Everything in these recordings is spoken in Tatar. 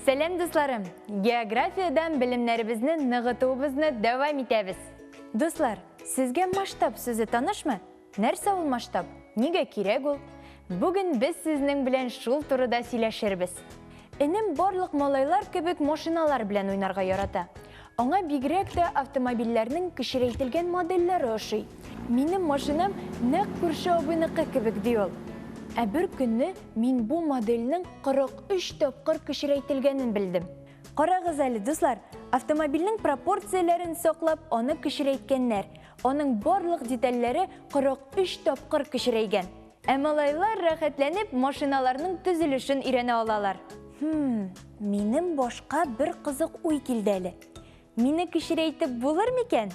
Сәлам, дусларым! Географиядән белемнәребезне ныгытуыбызны дәвам итәбез. Дуслар, сезгә масштаб сүзе танышмы? Нәрсә ул масштаб? Нигә кирәк ул? Бүген без сезнең белән шул турыда сөйләшербез. Энем барлык малайлар кебек машиналар белән уйнарга ярата. Аңа бигрәк тә автомобильләрнең кечерәйтелгән модельләре ошый. Минем машинам нәкъ күрше абыйныкы кебек, ди ул. Ә бер көнне мин бу модельнең 43 тапкыр кечерәйтелгәнен белдем. Карагыз әле, дуслар, автомобильнең пропорцияләрен саклап, аны кечерәйткәннәр. Аның барлык детальләре 43 тапкыр кечерәйгән. Ә малайлар рәхәтләнеп машиналарның төзелешен өйрәнә алалар. Хм, минем башка бер кызык уй килде әле. Мине кечерәйтеп булыр микән?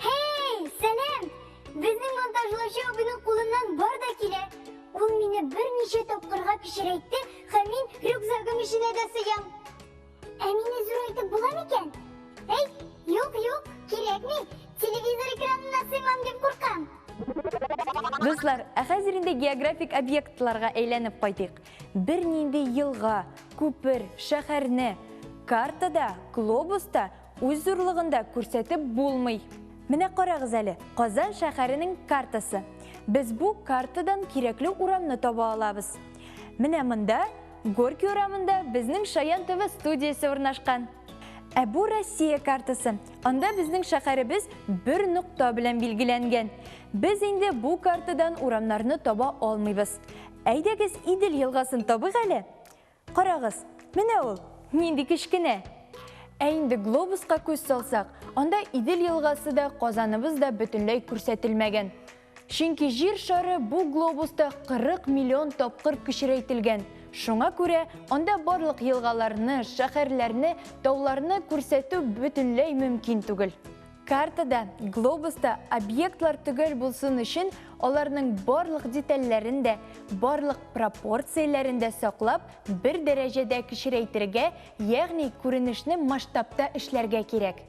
Һей, сәлам! Безнең монтажлаучы абыйның кулыннан бар да килә. Ул мине берничә тапкырга кечерәйтте һәм мин рюкзагым эченә дә сыям. Ә мине зурайтып була микән? Әй, юк, юк, кирәкми. Телевизор экранына сыймам дип куркам. Дуслар, ә хәзер инде географик объектларга әйләнеп кайтыйк. Бернинди елга, күпер, шәһәрне картада, глобуста үз зурлыгында күрсәтеп булмый. Менә карагыз әле, Казан шәһәренең картасы. Без бу картадан кирәкле урамны таба алабыз. Менә монда, Горький урамында безнең Шаян ТВ студиясе урнашкан. Ә бу Россия картасы. Анда безнең шәһәребез бер нокта белән билгеләнгән. Без инде бу картадан урамнарны таба алмыйбыз. Әйдәгез Идел елгасын табыйк әле. Карагыз, менә ул, нинди кечкенә. Ә инде глобуска күз салсак, анда Идел елгасы да, Казаныбыз да бөтенләй күрсәтелмәгән. Чөнки Җир шары бу глобуста 40 миллион тапкыр кечерәйтелгән. Шуңа күрә анда барлык елгаларны, шәһәрләрне, тауларны күрсәтү бөтенләй мөмкин түгел. Картада, глобуста объектлар төгәл булсын өчен аларның барлык детальләрен дә, барлык пропорцияләрен дә саклап, бер дәрәҗәдә кечерәйтергә, ягъни күренешне масштабта эшләргә кирәк.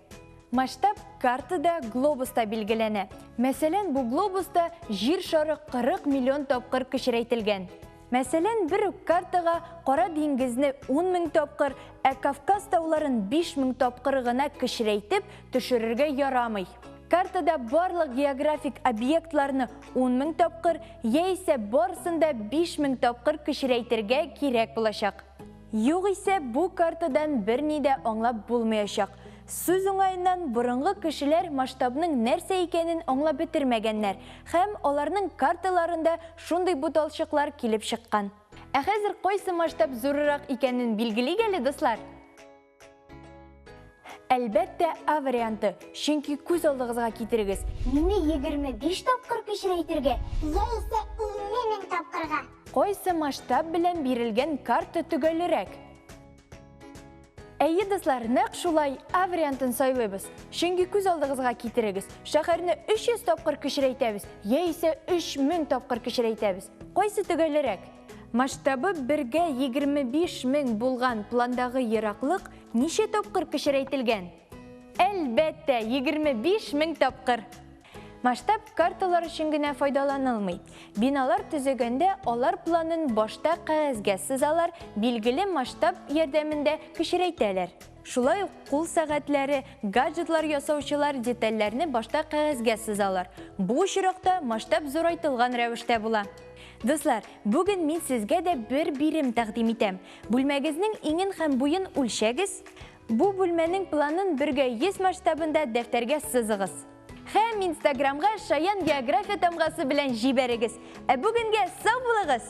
Масштаб картада, глобуста билгеләнә. Мәсәлән, бу глобуста Җир шары 40 миллион тапкыр кечерәйтелгән. Мәсәлән, бер үк картага Кара диңгезне 10 мең тапкыр, ә Кавказ тауларын 5 мең тапкыр гына кечерәйтеп төшерергә ярамый. Картада барлык географик объектларны 10 мең тапкыр, яисә барысын да 5 мең тапкыр кечерәйтергә кирәк булачак. Югыйсә, бу картадан берни дә аңлап булмаячак. Сүз уңаеннан, борынгы кешеләр масштабның нәрсә икәнен аңлап бетермәгәннәр һәм аларның карталарында шундый буталчыклар килеп чыккан. Ә хәзер кайсы масштаб зуррак икәнен билгелик әле, дуслар. Әлбәттә, А варианты, чөнки күз алдыгызга китерегез. Мине 25 тапкыр кечерәйтергә, яисә 50 мең тапкырга. Кайсы масштаб белән бирелгән карта төгәлрәк? Әйе, дуслар, нәкъ шулай А вариантын сайлыйбыз. Чөнки күз алдыгызга китерегез, шәһәрне 300 тапкыр кечерәйтәбез, яисә 3000 тапкыр кечерәйтәбез. Кайсы төгәлрәк? Масштабы бергә 25 мең булган пландагы ераклык ничә тапкыр кечерәйтелгән? Әлбәттә, 25 мең тапкыр. Масштаб карталар өчен генә файдаланылмый. Биналар төзегәндә алар планын башта кәгазьгә сызалар, билгеле масштаб ярдәмендә кечерәйтәләр. Шулай ук кул сәгатьләре, гаджетлар ясаучылар детальләрне башта кәгазьгә сызалар. Бу очракта масштаб зурайтылган рәвештә була. Дуслар, бүген мин сезгә дә бер бирем тәкъдим итәм. Бүлмәгезнең иңен һәм буен үлчәгез. Бу бүлмәнең планын бергә 100 масштабында дәфтәргә сызыгыз. Һәм Инстаграмга Шаян география тамгасы белән җибәрегез. Ә бүгенгә сау булыгыз!